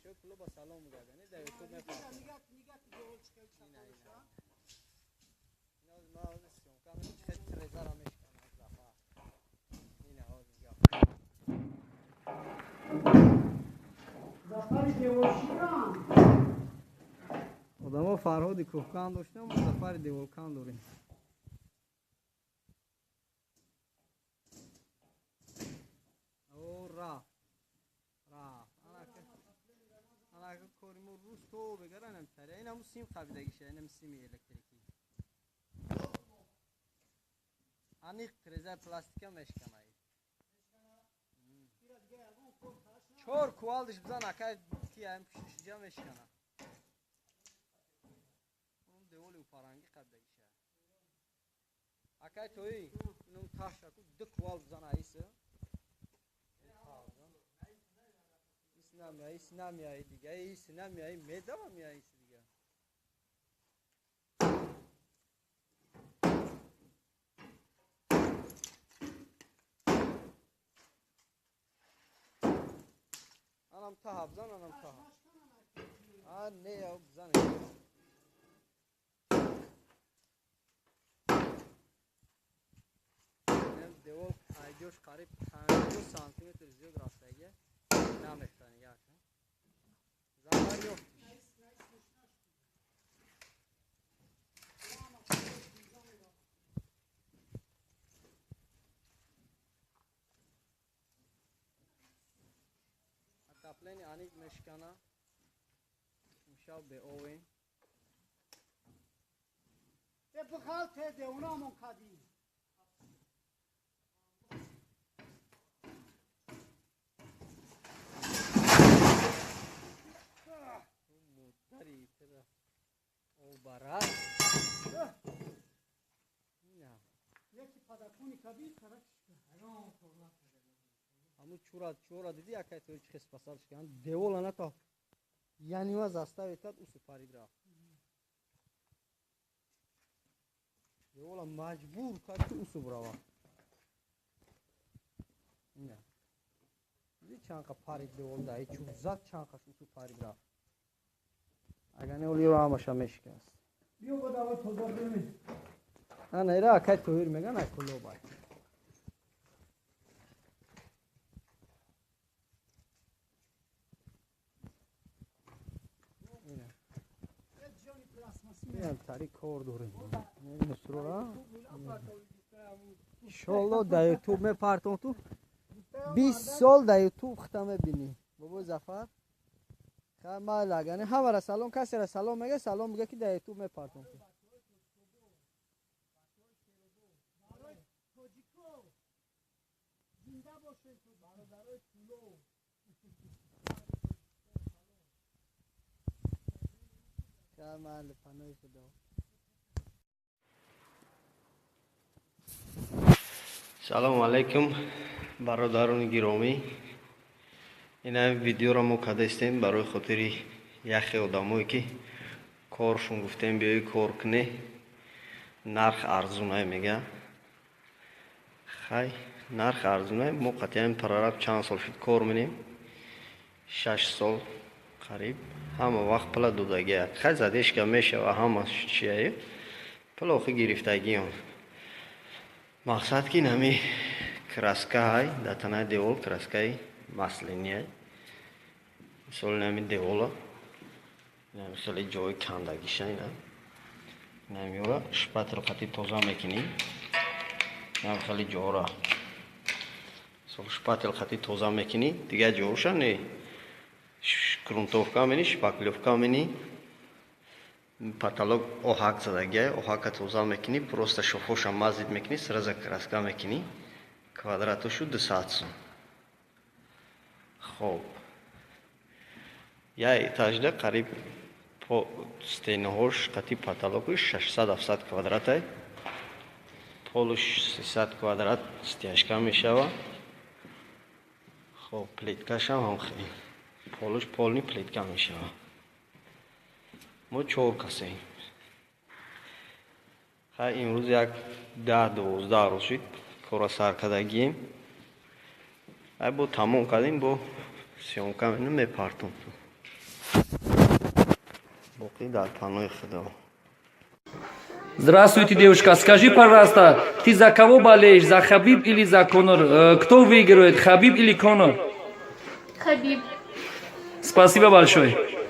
Бачаҳои клуба салом мегардани дар ютуб мепартонам. Ина ҳозир съёмка мекунам, чӣ хел трезара мешканад Зафар. Ина ҳозир гап. Зафари деворшикан. Одамо Фарҳоди кӯҳкан доштам, мо Зафари деворкан дорем. О, рафт. Рафт. Анака кори мо рӯз то бегаранам тари. Инаму сим қабидагиша, инам сими электрикӣ. Аниқ трезаи пластика мешканай. Чор кувалдиш бизан, акай ки ам пуштишиҷа мешкана. Он деволи упаранги қабидагиша. Акай тои, инум ташаку ду кувал бизан аиса. Ис намеяй, ис намеяй дига, ис намеяй, медава меяй ис дига. Анам таҳа бизан, анам таҳа. А не, я бизан. Девол айҷош қариб 50 сантиметр зиёд рафтагия. Намехтани як. Зафар ёфтиш. Отопление аниқ мешкана. Имшаб беовем. Э бихалте деунамон кадӣ. Модари тира. О бара. На. Яки падакуни кабир каракшка. Ҳамун чура чура диди акай то чӣ хес пасал шикан. Девола на то янима заставит кард усу парид рафт. Девола маҷбур кард ки усу бирава. Ина. Диди чанқа парид девол да, чур зад чанқаш усу парид рафт. Агар не олиро ҳамаша мешикаст. Биё бо давай тоза бимин. Ана ира акай Тоҳир меган ай клубай. Ина. Инам тари кор дорем. Нусрура. Иншолло дар ютуб мепартон ту. 20 сол дар ютуб хита мебинӣ. Бобои Зафар. Ха лагане ҳамара салом, касера салом мега, салом мега ки дар ютуб мепартон ту. Ха панои худо. Салому алайкум, бародарони гиромӣ. Ин видеоро мо кардастем барои хотири яхе одамое ки коршон гуфтем биёи кор кунӣ, нарх арзунай мега. Хай, нарх арзунай, мо қатъиян прораб чанд сол шуд кор менем, 6 сол қариб, ҳама вақт пула додагия. Хай задешка мешава ҳама чияю пула охи гирифтагиён. Мақсад ки нами краскаҳай дар танаи девол, краскаи маслиниай. Мисол нами девола, мисоли ҷои кандагиша ина. Намиёра шпател қати тоза мекунӣ. Нам хеле ҷора. Мисол шпател қати тоза мекунӣ, дигар ҷоша не. Грунтовка мени, шпаклёвка мени. Потолок оҳак задагиай, оҳака тоза мекунӣ, просто шофоша мазид мекунӣ, сразу краска мекунӣ. Квадратошу 200 сум. Хоб. Я этажда қариб по стенаҳош қати потолокуш 600-700 квадратай. Полуш 300 квадрат стяжка мешава. Хоб, плиткашам ҳам хеле. Полуш полни плитка мешава. Мо 4 касем. Хай имрӯз як 10-12 рӯз шуд кора сар кардагием. Ай бо тамом кардем, бо съёмка мепартом. Боқӣ дар паноҳи Худо. Здравствуйте, девушка. Скажи, пожалуйста, ты за кого болеешь? За Хабиб или за Конор? Кто выигрывает, Хабиб или Конор? Хабиб. Спасибо большое.